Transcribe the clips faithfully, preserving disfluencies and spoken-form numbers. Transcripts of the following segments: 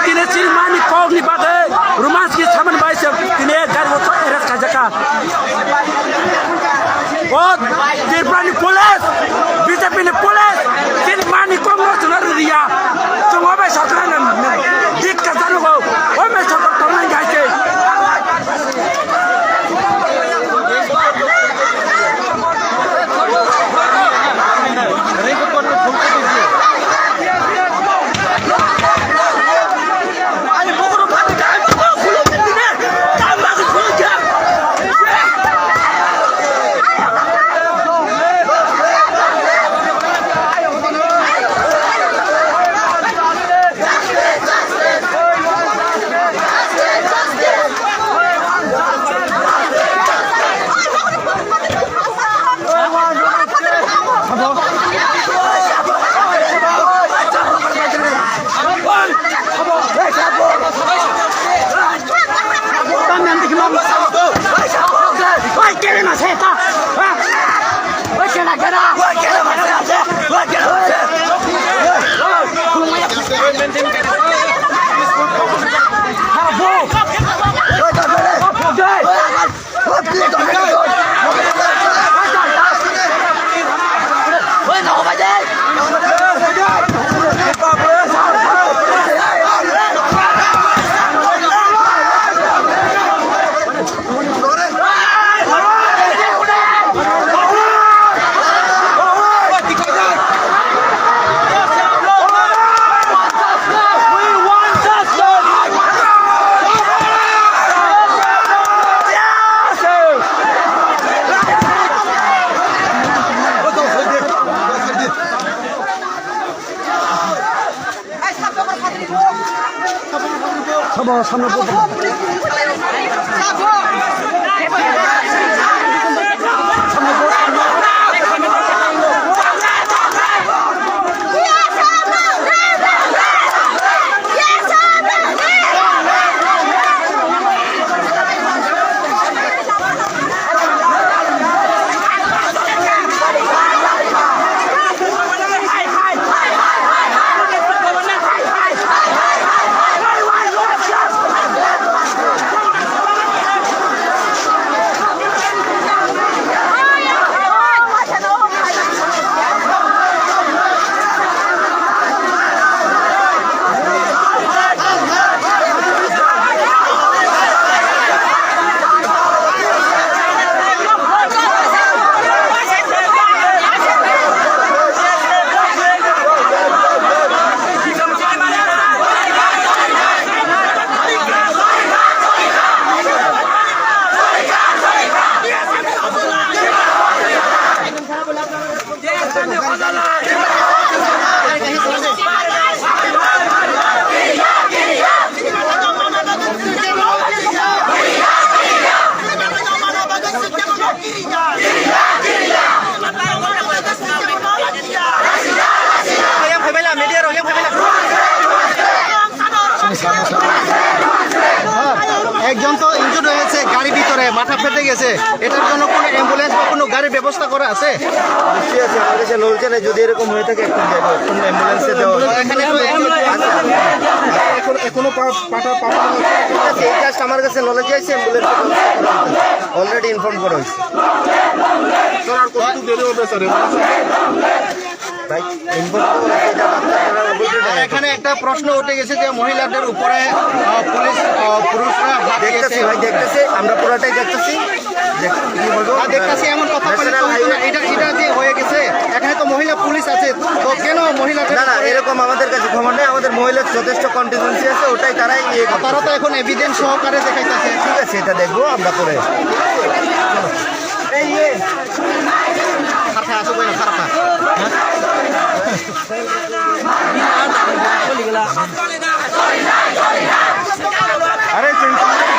Tini chini mani kokni bagwi Romanski samani bai se tini gari o arrest khaijak kha. O Tripura ni police, B J P ni police, chini mani kok no chwla rwya. Chwng o bai sarkar no dik ka jano go. O bai sarkar tornai gai se. Sabo samno bo. একজন তো ইনজুর্ড হয়েছে গাড়ি ভিতরে, মাথা ফেটে গেছে। এটার জন্য কোনো অ্যাম্বুলেন্স বা কোনো গাড়ির ব্যবস্থা করা আছে? নিশ্চয়ই আছে, আমার কাছে নলছে না, যদি এরকম হয়ে থাকে এখন যাবো, এখন অ্যাম্বুলেন্সে দেওয়া হবে। এখানে তো অ্যাম্বুলেন্স আছে। এখন, এখনো পা-, পাঠা-, পাঠানো হচ্ছে। ঠিক আছে, এই জাস্ট আমার কাছে নলেজ আছে, অ্যাম্বুলেন্সে ব্যবস্থা করা হবে। অলরেডি ইনফর্ম করা হয়েছে। স্যার, আর কতটুকু দেরি হবে স্যার? ভাই, ইনফর্ম তো হয়েছে, এটা বাচ্চা আপনারা অবশ্যই আর জানেন। এখানে একটা প্রশ্ন উঠে গেছে যে মহিলাদের উপরে, আহ, পুলিশ, আহ, পুরুষরা হাত দেখতেছি দিয়েছে। ভাই, দেখতেছি, আমরা পুরাটাই দেখতেছি। দেখ-, কি বলবো? আর দেখতেছি এমন কথা বলে ন্যাশনাল তো হইতো না। হাইওয়ে এটা, এটা যে হয়ে গেছে, এখানে তো মহিলা পুলিশ আছে, তো কেন মহিলাদের না, না, উপরে? এরকম আমাদের কাছে খবর নেই, আমাদের মহিলার যথেষ্ট কন্টিনজেন্সি আছে, ওটাই তারাই ইয়ে করছে। তারা তো এখন এভিডেন্স সহকারে দেখাইতেছে। ঠিক আছে, এটা দেখবো আমরা পরে। এই, এই। খারাপ খায়, আসো বই না, খারাপ খায়। হ্যাঁ? আরে, চিন্তা নেই।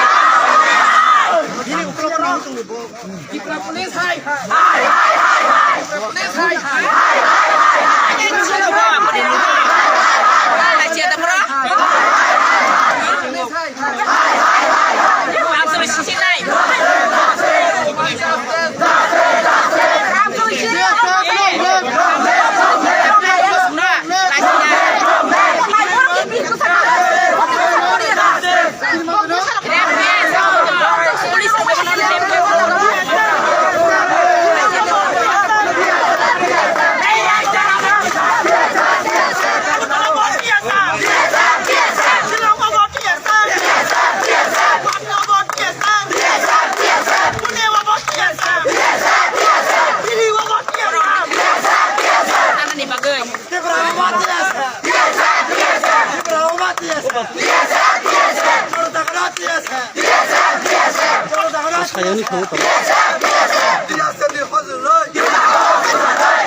Tiprahoma T S F! Tiprahoma T S F! Jor Dagara T S F! Jor Dagara T S F! T S F ni hojloi!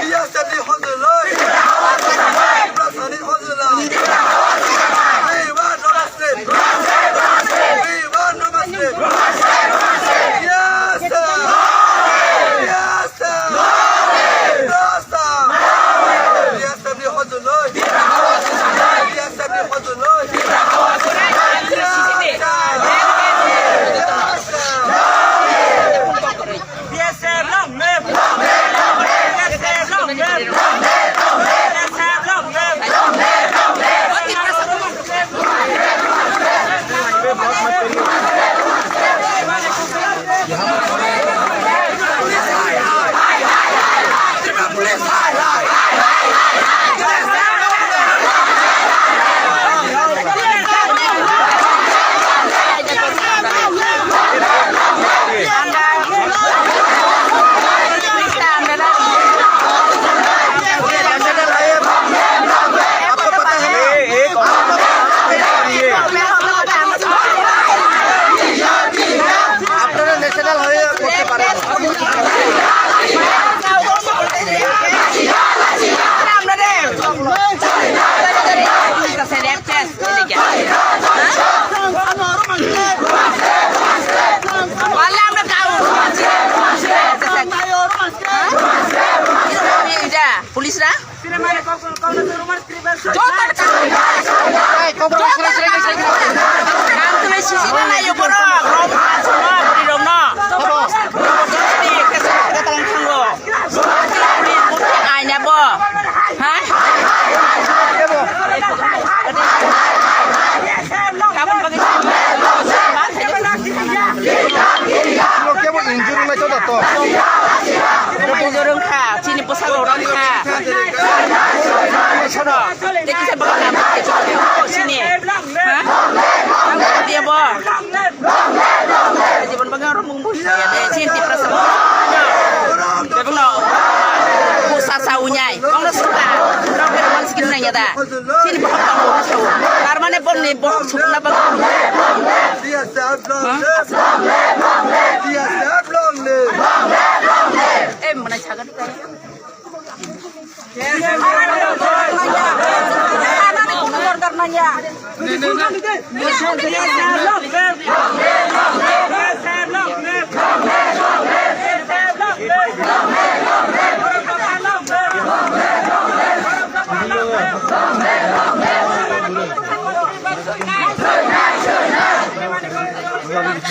T S F ni hojloi! Tiprasa ni hojloi! We want no Muslim! We want no Muslim! Yes, sir! Yes, sir! Yes, sir! Yes, sir! B S F long live! B S F long live! B S F long live! আপনারা national highway করতে পারেন। পুলিশরা Aina bo. Ha? Kebo injury nai to da to. Kebo injury wngkha, chini bwsarok wngkha. Sono, tei kisa bwkha chini. Ha? Diya bo. Jibon bagwi oro mung bui saya de, chini Tiprasa. Bebno. Busa sa unyai. Kongno suka. Rok de man skin nanya da. Chini bohok tang bohok sa. Tar mane bonni bohok sukna bagwi. Eh, mana chagan ka?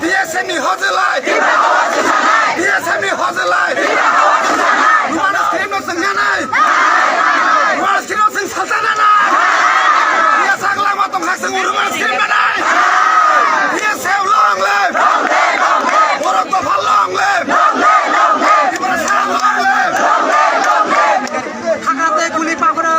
T S F ni hojilai. T S F ni hojilai. Rwmani screen no sengyanai. Rwmani screen no seng saltananai. T S F lama tongkha seng Rwmani screen nanai. T S F long live. Borok dopha long live. Tiprasa long live. Hakrate kuli pakra.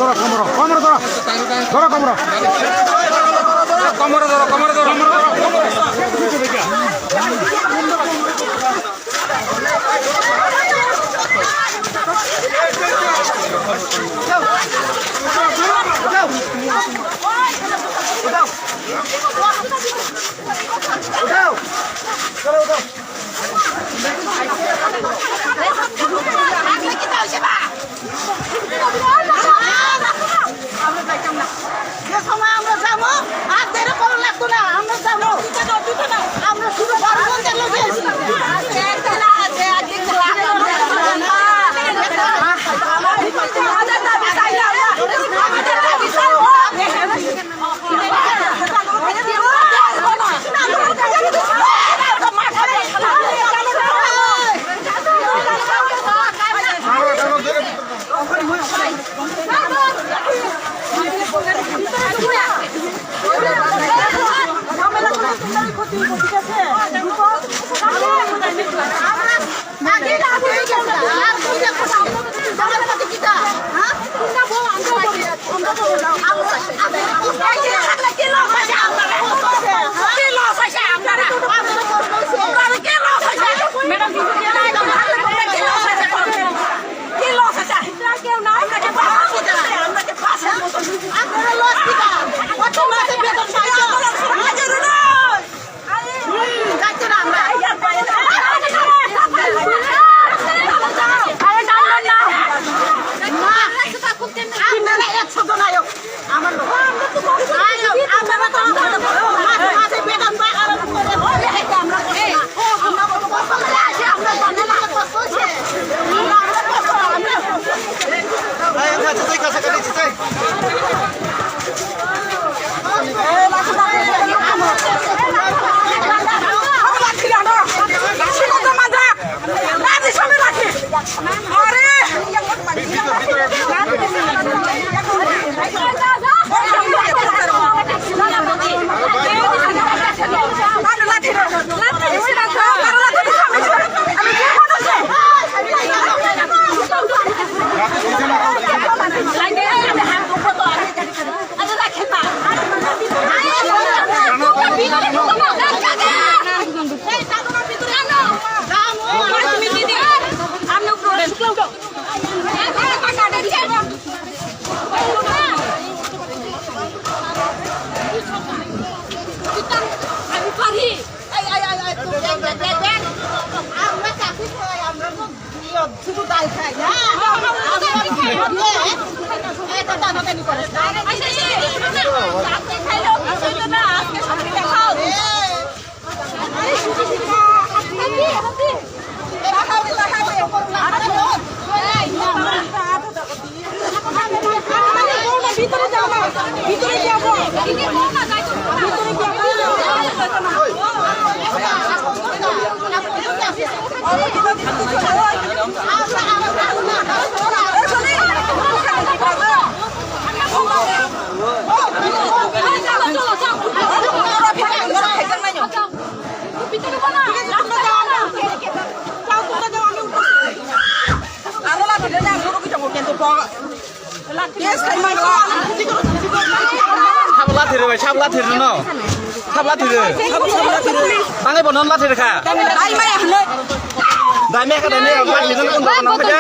Doro, komoro, komoro, doro. Doro, komoro. Komoro, doro, komoro, doro. আমরা যাইতাম না। যে সময় আমরা যাবো, আর দেরি করা লাগতো না, আমরা যাবো। আমরা শুধু বড় বোনদের লগে এসেছি। শুধু ডাল খাই, হ্যাঁ? আমরা খাই না। এটা টানাটানি করে। Sabla thiri bai, sabla thiri no. Sabla thiri. Tangai bonon la thiri kha. Dai mai hne. Dai mai kha, dai mai la thiri no, nang kha.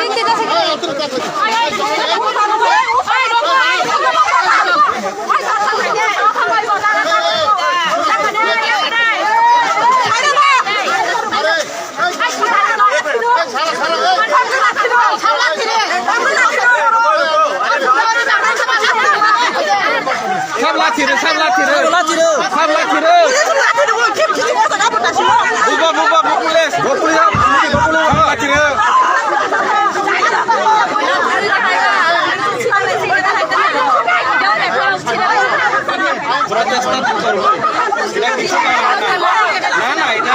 Sabla thiri, sabla thiri. Sabla thiri. Sabla thiri. Buba, buba, bukules. Bukules. Sabla thiri. Protesta tu karo. Na, na, na.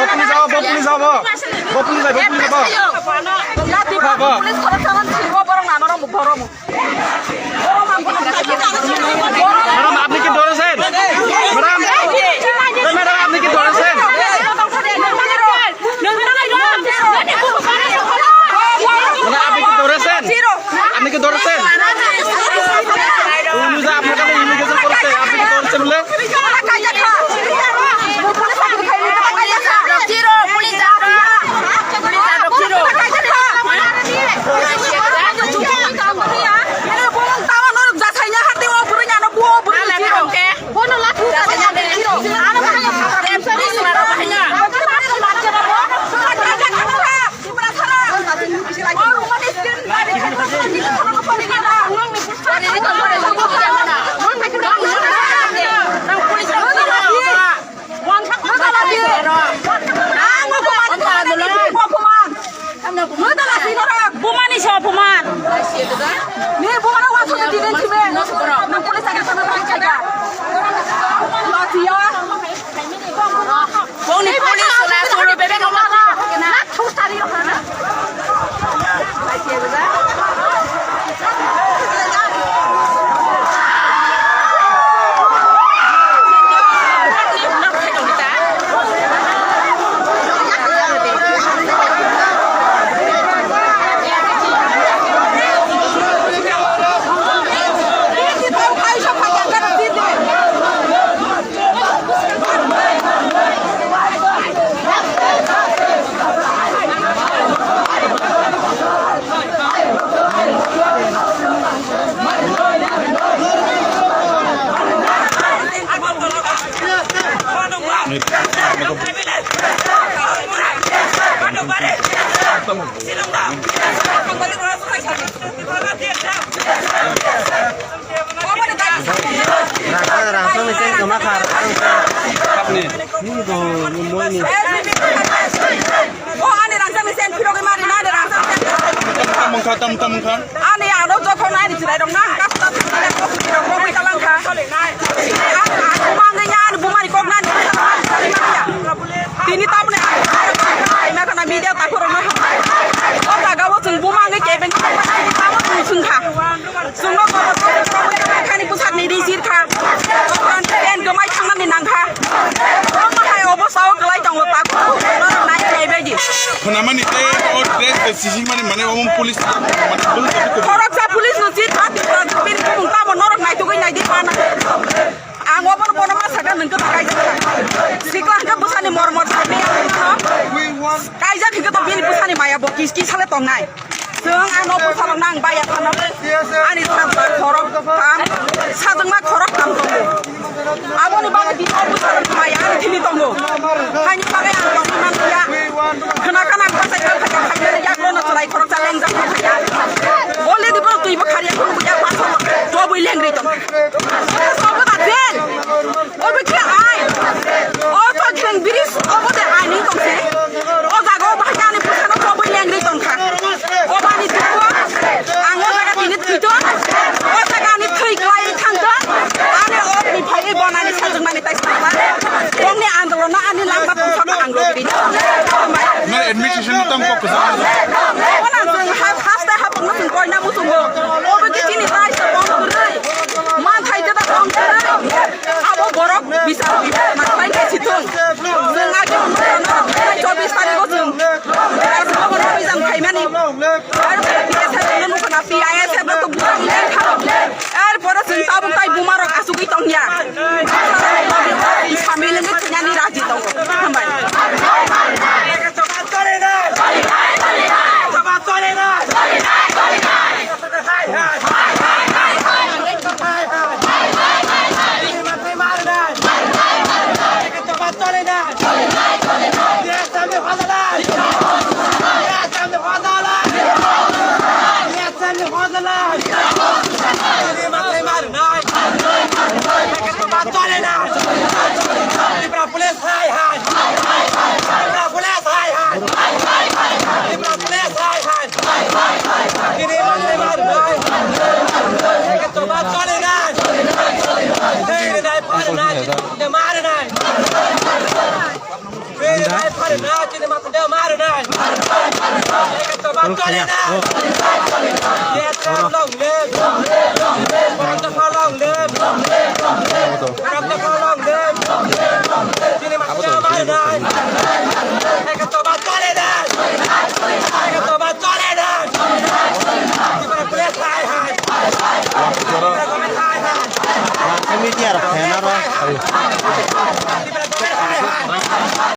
Bo police abo, bo police abo. Bo police abo, bo police abo. Bo, bo. Madam, আপনি কি ধরেছেন? Madam, এই madam, আপনি কি ধরেছেন? Madam, আপনি কি ধরেছেন? আপনি কি ধরেছেন? উনি যে আপনার কাছে ইমিগ্রেশন করেছে, আপনি কি ধরেছেন বলে? Bumani se ophuman. Ni bumani wansukha di den sime. Nang police age sana thang chaga. Latia. Bongni police sona suru bebe no mata. Na thuk sari yo hana. Rasa, rasa, mesti kena kar. Ini tuh, ini. O ani rangchak ni sen phirogwi mari na, ani rangchak ni sen. Tam, tam, tam, tam, tam. Ani ano jokhon ani chwrai rok na, hangka suda thangwi na, kok ni rok rogwi kalang kha. Ani buma ngi ya, ani buma ni kok na, ani buma ni kok na. Tini tamni ai, ai, ai, media takhurokno hambai. O jagao chwng buma wngwi kebeng tamo chwng kha. Chwngno kobo khani bwsakni rijir kha. Okhani pen gwmai thangnani nang kha. Omo hai obostao kwlai tongo takhuk. Nai nai baidi. Khwnamani tei o dress de sising mani mane omo police mane police. Khoroksa police no chit kha, bini bumung tamo norok naitugwi naidi pana. Ang obono bono ma sakha, nwng khe kaijak kha. Sikla hwnkhe bwsani mor mor sakni ang no. Kaijak hwnkhe to bini bwsani maya bo kis kis sale tongnai. Chwng ano bwsarok nang baya phano. Ani sajwkma khorok tam, sajwkma khorok tam tongo. Aboni bagwi bini o bwsarok maya ani thini tongo. Haini bagwi ang tongwi manliya. Khna khna ang bachai kha, kha, kha, kha, yakno no chwrai khoroksa lengjak kha, kha. Already bono twi bo khariya, khunu buya, paso tobwi lengri tong. Obo da jen. Obo khe ain. O to jeng bridge obo de ain wng tong se. O jaga o bahai ani bwsano tobwi lengri tong kha. Obo ani dukho. Ang o jaga tini thwito. O jaga ani thwi kwlai thangto. Ani o ni phai bonani sajwkmani tai sakha. Bongni andolon no ani langma tongsa no ang rogri. No administration no tang kok kwchang. Ona jeng ha haste ha bongno jeng koina muchungo. Obo khe chini tai sa bong kwrwi. Man thai jeda bong kwrwi. Abo borok bisar bisar ma thai khe sithung. Jeng age chobbish tarikh o jeng. Abo borok bijang phaimani. Ar P S F no nukho na, P I S F no to bujang le kha. Ar pore jeng tabuk tai buma rok asugwi tongya. Tripura police hai hai. Tripura police hai hai. Tripura police hai hai. Tini mangni mar nai. Eke toba choli nai. Tini nai phar nai. Tini mar nai. Tini nai phar nai. Tini mak de mar nai. Eke toba choli nai. Ye tram long live. Korang ta long live. Korang ta